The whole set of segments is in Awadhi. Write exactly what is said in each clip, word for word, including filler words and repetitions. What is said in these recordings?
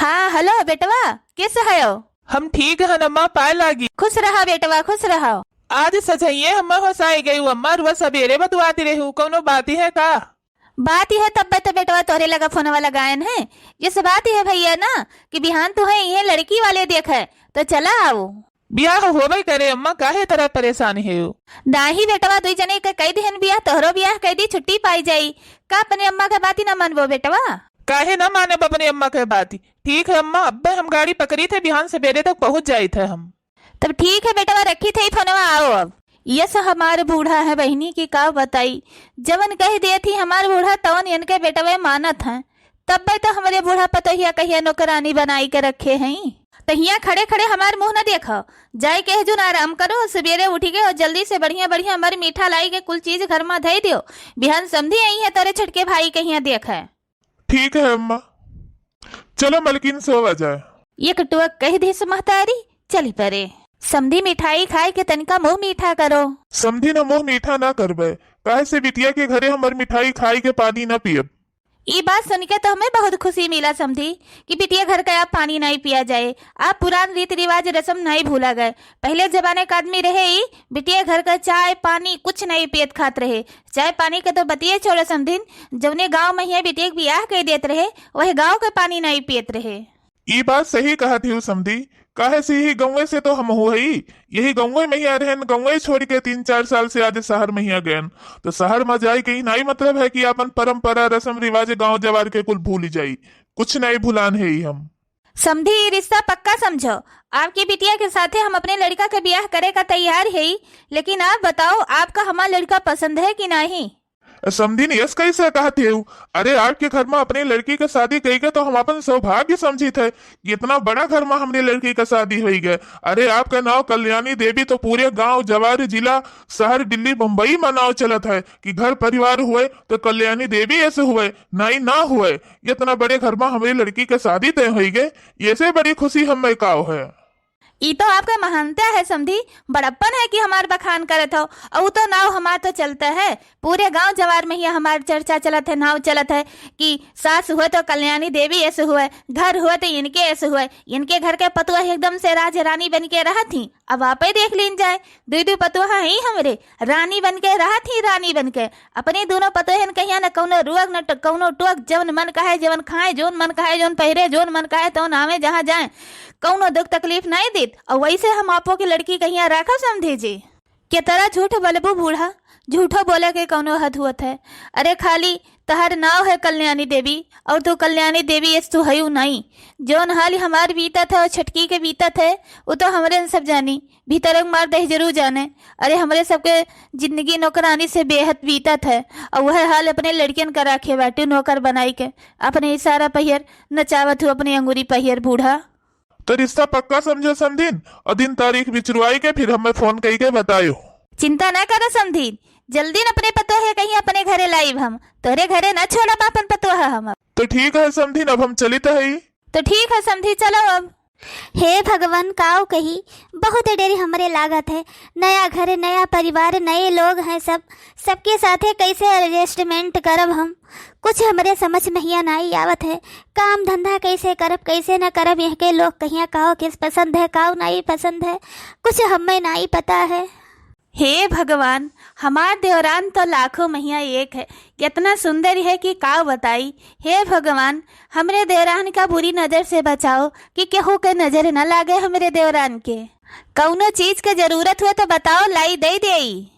हाँ, हेलो बेटवा, कैसे हयो? हम ठीक हन अम्मा, पाए लागी। खुश रहा बेटवा, खुश रहा। आज सझइये अम्मा होसाई गयू अम्मा, रुआ सबेरे बतुआती रहू, कौनो बात है का? बात यह तब्बे तो बेटवा तोहरे लगा फोनवा लगायन है। ये सब बात यह भैया ना कि बिहान तुहे इहे लड़की वाले देखे, तो चला आओ। बियाह होबे करे अम्मा, काहे तरह परेशान है हो? नाही बेटवा, दुई जने के कई दिहन बियाह, तोहरो बियाह कई दी, छुट्टी पाई जाई। का अपने अम्मा के बाती ना मानबो बेटवा? काहे ना मानब अपने अम्मा के बाती? ठीक है अम्मा, अब्बे हम गाड़ी पकड़ी थे, बिहान सबेरे तक पहुँच जाई थे हम। तब ठीक है बेटवा, रखी थे फोनवा, आओ अब। यस हमार बूढ़ा है बहिनी की का बताई, जवन कह देत ही हमार बूढ़ा तवन इनके बेटवे मानत हैं। तब्बे तो हमरे बूढ़ा पतोहिया कहिया नौकरानी बनाई के रखे हैं। तो हियाँ खड़े खड़े हमार मुँह न देखो, जाए के है जोन आराम करो, सबेरे उठी के और जल्दी से बढ़िया बढ़िया मर मीठा लाई के कुल चीज घर में धई दियो। बिहान समधी आई है तोरे छोटके भाई के हियाँ देखे। ठीक है अम्मा, चलो मलकिन सोवा जाए। एक टुअक कह दिस महतारी, चली परे। समधी मिठाई खाए के तनिका मुँह मीठा करो। समधी न मुँह मीठा ना करबे, काहे से बिटिया के घरे हमर मिठाई खाए के पानी ना पियब। ई बात सुन के तो हमें बहुत खुशी मिला समधी कि बिटिया घर का आप पानी नहीं पिया जाए, आप पुरान रीति रिवाज रस्म नहीं भूला गए। पहले जमाने का आदमी रहे ई बिटिया घर का चाय पानी कुछ नहीं पियत खात रहे। चाय पानी के तो बतिये छोड़ो समधिन, जौने गाँव में हियाँ बिटिया के बियाह कई देत रहे, वही गाँव के पानी नहीं पियत रहे। ई बात सही कहत हिउ समधी, काहे से यही गाँवे से तो हमहू हई, यही गाँवे में हियाँ रहन, गाँवे छोड़ के तीन चार साल से आज शहर में हियाँ गयन। तो शहर में जाए के ही नाई मतलब है कि आपन परंपरा, रस्म रिवाज, गाँव जवार के कुल भूल जाई। कुछ नाई भुलान है ही हम। समधी, ई रिश्ता पक्का समझो। आपकी बिटिया के साथे हम अपने लड़का के बियाह करे का तैयार है, लेकिन आप बताओ, आपका हमार लड़का पसंद है कि नहीं? समधिन, यस कैसे कहत हेउ? अरे, आपके घर में अपने लड़की के शादी कई के तो हम अपन सौभाग्य समझित है कि इतना बड़ा घर में हमरे लड़की के शादी होई गए। अरे, आपका नाव कल्याणी देवी तो पूरे गांव, जवार, जिला, शहर, दिल्ली, बम्बई में नाव चलत है कि घर परिवार हुए तो कल्याणी देवी ऐसे हुए, नाई ना हुए। इतना बड़े घर में हमरे लड़की के शादी तय होई गए, ऐसे बड़ी खुशी हमें काव है। ई तो आपका महानता है समधी, बड़प्पन है कि हमार बखान करत हो। और उ तो नाव हमार तो चलता है, पूरे गांव जवार में ही हमार चर्चा चलत है, नाव चलत है कि सास हुए तो कल्याणी देवी ऐसे हुए, घर हुए तो इनके ऐसे हुए, इनके घर के पतुआ एकदम से राज रानी बन के रहत ही। अब आपे देख लीन जाए, दुई दुई पतुआ ही हमरे रानी बन के रहत ही, रानी बन के। अपने दोनों पतोहन कहिया न कौनो रोग, न ट-, कौनो टोक, जवन मन कहे, जवन खाए, जौन मन कहे, जौन पहिरे, जौन मन कहे, तौन आवे, जहाँ जाए, कौनो दुख तकलीफ नहीं देत। और वैसे हम आपो के लड़की कहिया राखब समधी जी। के तरह झूठ बोलबू बूढ़ा, झूठो बोले के कौनो हद हुअत है। अरे खाली तहर नाव है कल्याणी देवी, और तू कल्याणी देवी एस तू हयू नहीं। जौन हाल हमार बीतत है और छटकी के बीतत है, वो तो हमरे सब जानी। भीतर एक मार दही जरूर जाने। अरे, हमरे सबके जिंदगी नौकरानी से बेहद बीतत है, और वह हाल अपने लड़कियन का राखे बाटू नौकर बनाई के। अपने इशारा पहियर नचावत हूँ, अपनी अंगूरी पहियर बूढ़ा। तो रिश्ता पक्का समझो समधिन, और दिन तारीख बिचरुआई के फिर हमें फोन कई के बतायो। चिंता ना करो समधिन, जल्दी न अपने पतोह है कहीं अपने घरे लाइब हम, तोरे घरे ना छोड़ब अपन पतोह हम। तो ठीक है समधिन, अब हम चलित है। तो ठीक है समधी, चलो अब। हे भगवान, काव कही, बहुत डर हमरे लागत है। नया घर, नया परिवार, नए लोग हैं सब, सबके साथे कैसे adjustment करब हम? कुछ हमरे समझ में हिया नाई आवत है। काम धंधा कैसे करब, कैसे न करब, यहाँ के लोग कहिया काव किस पसंद है, काव नाई पसंद है, कुछ हमें नाई पता है। हे भगवान, हमार देवरान तो लाखों महिया एक है, इतना सुंदर है कि का बताई। हे भगवान, हमरे देवरान का बुरी नजर से बचाओ कि केहू के नजर न लागे हमरे देवरान के। कौनो चीज के जरूरत हुए तो बताओ, लाई दे देई।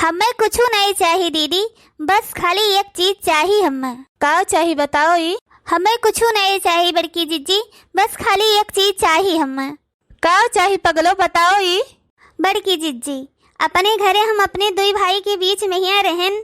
हमें कुछू नहीं चाही दीदी, बस खाली एक चीज चाही हमें। का चाही बताओ ई? हमें कुछू नहीं चाही बड़की जिज्जी, बस खाली एक चीज चाही हमें। का चाही पगलो, बताओ ई? बड़की जिज्जी, अपने घरे हम अपने दुई भाई के बीच में हिया रहन,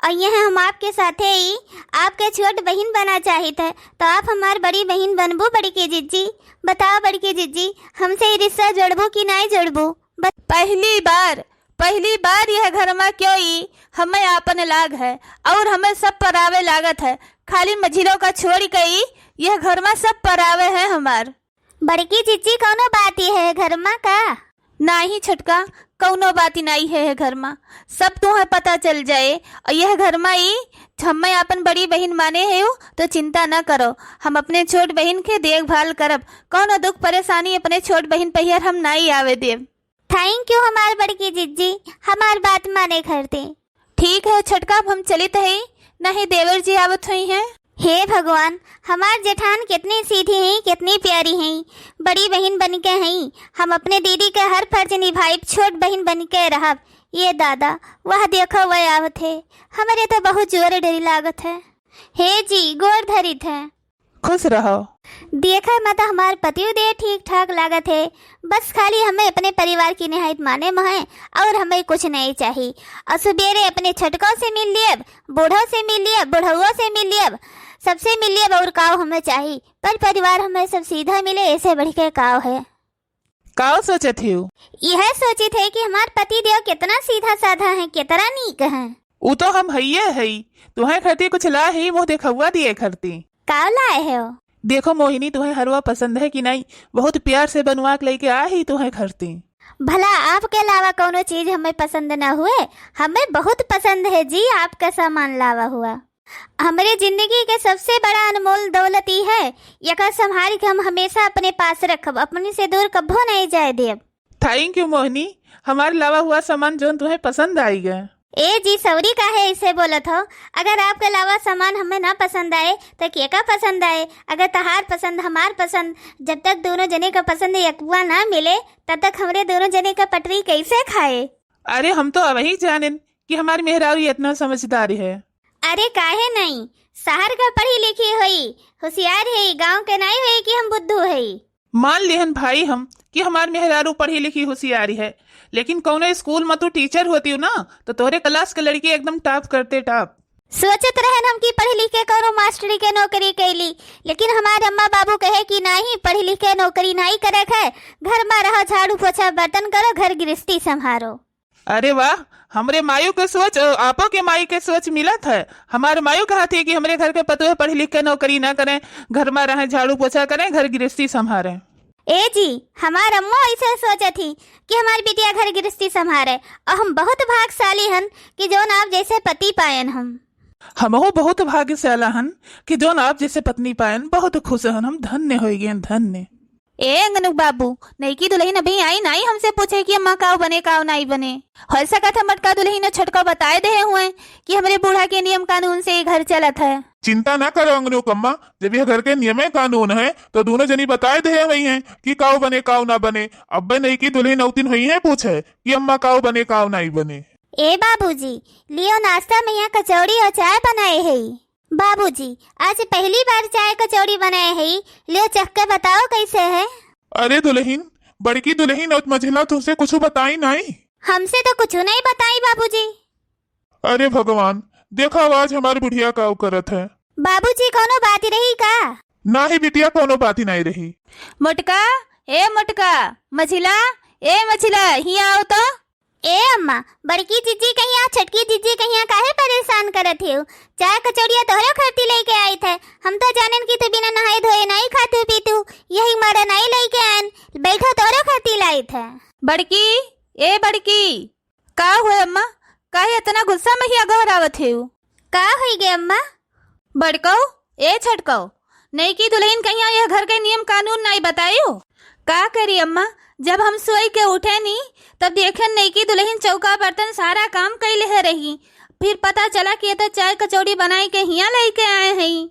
और यह हम आपके साथे ई आपके छोट बहिन बना चाहित है, तो आप हमार बड़ी बहिन बनबू बड़की जिज्जी? बताओ बड़की जिज्जी, हमसे ई रिश्ता जोड़बू कि नाई जोड़बू? बत- पहली बार, पहली बार यह घर में क्यों ई हमें आपन लाग है, और हमें सब परावे लागत है, खाली मझिलो का छोड़ के ई यह घर में सब परावे है हमार। बड़की जिज्जी, कौनो बात ही है घर में का? नाही छोटका, कउनो बात ही नाही है, है घर मा, सब तुहैं पता चल जाए। और यह घर मा ई हम्मै आपन बड़ी बहिन माने है, तो चिंता न करो, हम अपने छोट बहिन के देखभाल करब, कउनो दुख परेशानी अपने छोट बहिन पहियर हम नाही आवे देब। Thank you हमार बड़की जिज्जी, हमार बात माने खरती। ठीक है छोटका, अब हम चलित हई, नहीं देवर जी आवत हुइहैं। हे भगवान, हमार जेठान कितनी सीधी हैं, कितनी प्यारी हैं, बड़ी बहिन बन के हैं। हम अपने दीदी के हर फर्ज निभाइब, छोट बहिन बन के रहब। ये दादा, वह देखो वह आवत है, हमरे तो बहुत जोर डरी लागत है। हे जी, गोर धरित है। खुश रहो। देखा मत, हमार पतिउ देह ठीक ठाक लागत है, बस खाली हमें अपने परिवार की निहायत माने में है और हमें कुछ नहीं चाहिए। और सुबेरे अपने छोटकों से मिल लियब, बूढ़ों से मिल लियब, बुढ़ौओं से मिल लियब, सबसे मिल लियब और काव हमें चाहिए, पर परिवार हमें सब सीधा मिले, ऐसे बढ़ के काव है। काव सोचत हिउ? यह सोचित है कि हमार पति देव कितना सीधा साधा है, कितना नीक है। उ तो हम हइये हई, तुहैं खरती कुछ ला ही, मुँह देखउआ दिए खरती। काव लाए हो? देखो मोहिनी, तुहैं हरवा पसंद है कि नहीं? बहुत प्यार से बनवा के लेके आ ही तुहैं खरती। भला आपके अलावा कउनो चीज हमें पसंद न हुए? हमें बहुत पसंद है जी आपका सामान लावा हुआ। हमरे जिंदगी के सबसे बड़ा अनमोल दौलत ई है, एकर संभाल के हम हमेशा अपने पास रखब, अपने से दूर कब्बो नहीं जाए देब। Thank you मोहिनी, हमार लावा हुआ सामान जौन तुहैं पसंद आई गए। ए जी, सौरी काहे ऐसे बोलत हो? अगर आपके लावा सामान हमें ना पसंद आए, तो केका पसंद आए? अगर तहार पसंद, हमार पसंद, जब तक दोनों जने का पसंद यकुआ ना मिले, तब तक हमरे दोनों जने का पटरी कैसे खाए? अरे, हम तो अबही जानेन कि हमार मेहरारू इतना समझदार है। अरे काहे नहीं, शहर का पढ़ी लिखी होई, होशियार है, गांव के नहीं होई कि हम बुद्धू है। मान लिहन भाई हम कि हमार मेहरारू पढ़ी लिखी होशियारी है, लेकिन कौनो स्कूल में तू टीचर होती हो ना, तो तोरे क्लास के लड़की एकदम टॉप करते टॉप। सोचत रहन हम कि पढ़ लिख के कौनो मास्टरी के नौकरी कैली, लेकिन हमार अम्मा बाबू कहे कि नहीं, पढ़ लिख के नौकरी नहीं करे है, घर में रहो, झाड़ू पोछा बर्तन करो, घर गृहस्थी संभारो। अरे वाह, हमरे मायू के सोच और आपो के माई के सोच मिलत है। हमार मायू कहत ही कि हमरे घर के पतोह पढ़ लिख के नौकरी ना करें, घर में रहें, झाड़ू पोछा करें, घर गृहस्थी संभारें। ए जी, हमार अम्मो ऐसे सोचत ही कि हमार बिटिया घर गृहस्थी संभारे, और हम बहुत भाग्यशाली हन कि जौन आप जैसे पति पायन हम। हमहू बहुत भाग्यशाला हन कि जौन आप जैसे पत्नी पायन, बहुत खुश हन हम, धन्य होइ गए, धन्य। ए अंगनू बाबू, नईकी दुलहिन अभी आई नाई हमसे पूछे कि अम्मा काव बने, काव नाई बने। होइ सकत है मोटका दुलहिन छोटका बताए देहे हुए कि हमरे बूढ़ा के नियम कानून से ये घर चलत है। चिंता ना करो अंगनू कम्मा, जब यह घर के नियमे कानून है तो दोनों जनी बताए देहे हुई हैं कि काव बने, काव ना बने। अब्बे नईकी दुलहिन अउतिन हुई हैं पूछे कि अम्मा काव बने, काव नाई बने। ए बाबूजी, लियो नाश्ता में यहाँ कचौड़ी और चाय बनाए है। बाबूजी, आज पहली बार चाय कचौड़ी बनाए है, लियो चख के बताओ कैसे है। अरे दुलहिन, बड़की दुलहिन और मझिला तुमसे कुछ बताई नाई? हमसे तो कुछ नहीं बताई बाबूजी। अरे भगवान, देखा आज हमार बुढ़िया काव करत है। बाबूजी, कौनो बात रही का? नाही बिटिया, कौनो बात ही नहीं रही। मोटका, ए मोटका, मझिला, ए मझिला, हियाँ आओ तो। ए अम्मा, बड़की जिज्जी कहिया, छोटकी जिज्जी कहिया, काहे परेशान करत हिउ? चाय कचौड़िया तोहरो खरती लेके आइत है। हम तो जानेन कि तू बिना नहाए धोए नाई खातू पीतू, यही मारे नाई लेके आएन। बैठो, तोहरो खरती लाइत है। बड़की, ए बड़की, का हुए अम्मा, काहे इतना गुस्सा में ही अगोहरावत हिउ? का होई गे अम्मा? बड़कऊ, ए छोटकऊ, नईकी दुलहिन कहिया यह घर के नियम कानून नाई बतायू? का करी अम्मा, जब हम सोई के उठे नी, तब देखेन नईकी दुलहिन चौका बर्तन सारा काम कई लेहे रही। फिर पता चला कि ये तो चाय कचौड़ी बनाई के हियाँ लइके आए हई।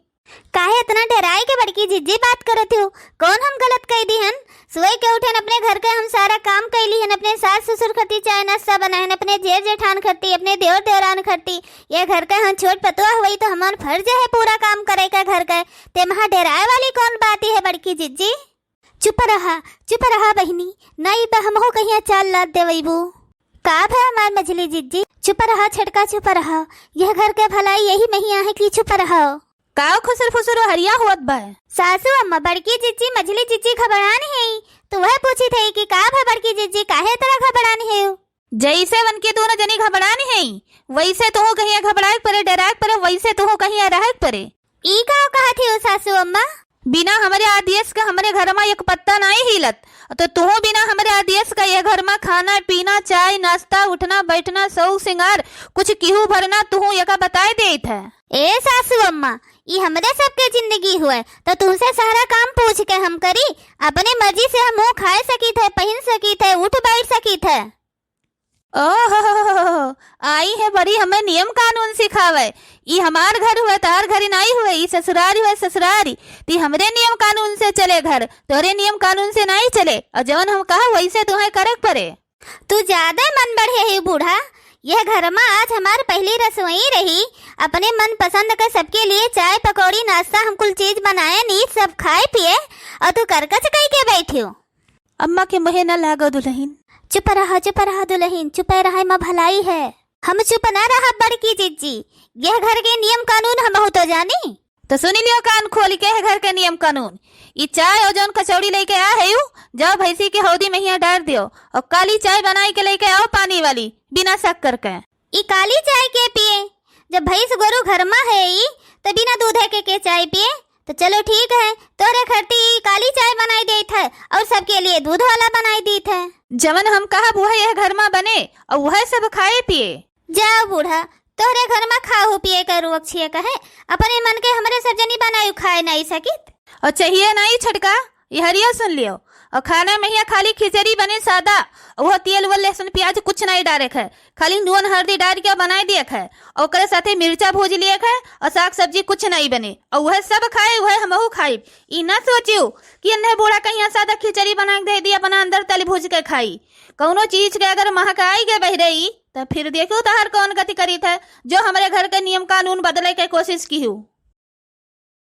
काहे इतना डेराए के बड़की जिज्जी बात करत हिउ? कौन हम गलत कई दिहन? सोई के उठेन, अपने घर के हम सारा काम कई लिहन, अपने सास ससुर खरती चाय नाश्ता बनाएन, अपने जेठ जेठान खरती, अपने देवर देवरान खरती, ये घर के हम छोट पतोह हुई तो हमार फर्ज है पूरा काम करे के घर के। ते महा डेराए वाली कौन बात है बड़की जिज्जी? चुप रहा, चुप रहा बहिनी, नाई बा हमहू कहिया चाल लात देवैबू। का भा हमार मझली जिज्जी? चुप रहा छोटका, चुप रहा, यह घर के भलाई यही महिया है कि चुप रहा। का खुसुर फुसुर हरिया होत बा? सासू अम्मा, बड़की जिज्जी, मझली जिज्जी घबड़ान है, तो वह पूछी थे कि का भा बड़की जिज्जी, काहे तरह घबड़ान है? जैसे उनके दोनों जनी घबड़ान है, वैसे तोहू कहिया घबड़ाए के परे, डेराए के परे, वैसे तोहू कहिया रहे के परे। ई का कहत हिउ सासू अम्मा? बिना हमरे आदेश के हमरे घर मा एक पत्ता नाई हिलत। तो तुहूँ बिना हमरे आदेश का यह घर मा खाना, पीना, चाय, नाश्ता, उठना, बैठना, शौक, सिंगार, कुछ किहू भरना, तुहूँ यका बताए देइत है। ए सासू अम्मा, ई हमरे सबके जिंदगी हुए, तो तुहसे सारा काम पूछ के हम करी? अपने मर्जी से हम मुँह खाए सकीत है, पहिन सकीत है, उठ बैठ सकीत है। ओहो, आई है बड़ी हमें नियम कानून सिखावे। ई हमार घर हुए, तार घर नाई हुए, ई ससुरारी हुए, ससुरारी। ती हमरे नियम कानून से चले घर, तोरे नियम कानून से नाई चले। और जवन हम कहा वैसे तुहें करक परे। तू ज्यादा मन बढ़े है बूढ़ा। यह घर मा आज हमार पहली रसोई रही, अपने मन पसंद के सबके लिए चाय पकौड़ी नाश्ता हम कुल चीज बनाए नी, सब खाए पिए, और तू करकच कई के बैठियो। अम्मा के मुहे न लागो दुलहिन। चुप रहा, चुप रहा दुलहिन, चुपे रहे मा भलाई है। हम चुप न रहब बड़की जिज्जी, यह घर के नियम कानून हमहू तो जानी। तो सुनी लियो कान खोल के है घर के नियम कानून। ई चाय और जौन कचौड़ी लेके आ है यू, जाओ भैंसी के हौदी में हियाँ डार दियो और काली चाय बनाई के लेके आओ पानी वाली, बिना शक्कर के। ई काली चाय के पिए? जब भैंस गोरू घर मा है ई, तो बिना दूधे के, के चाय पिए? तो चलो ठीक है, तोहरे खरती ई काली चाय बनाई देत है और सबके लिए दूध वाला बनाई देत है। जवन हम कहब वह यह घर मा बने और वह सब खाए पिए। जाओ बूढ़ा, तोहरे घर मा खाहू पिए का रोग छिए कहे, अपने मन के हमरे सब जनी बनायु खाए नाई सकित। और चाहिए नाई छटका, ये हरियो सुन लियो। और खाना में हियाँ खाली खिचड़ी बने सादा, और वह तेल वेल लहसुन प्याज कुछ नाई डारे है, खाली नून हल्दी डार के बनाए दिए है, और ओकरे साथे मिर्चा भूज लिए है, और साग सब्जी कुछ नाई बने, और वह सब खाए, वह हमहू खाइब। ई ना सोचियो कि अन्हे बूढ़ा कहीं सादा खिचड़ी बना के दे दिया, बना अंदर तली भूज के खाई। कौनो चीज के अगर महक आई गए बहरे ई, त फिर देखियो तहार कौन गति करीत है, जो हमरे घर के नियम कानून बदले के कोशिश किहू।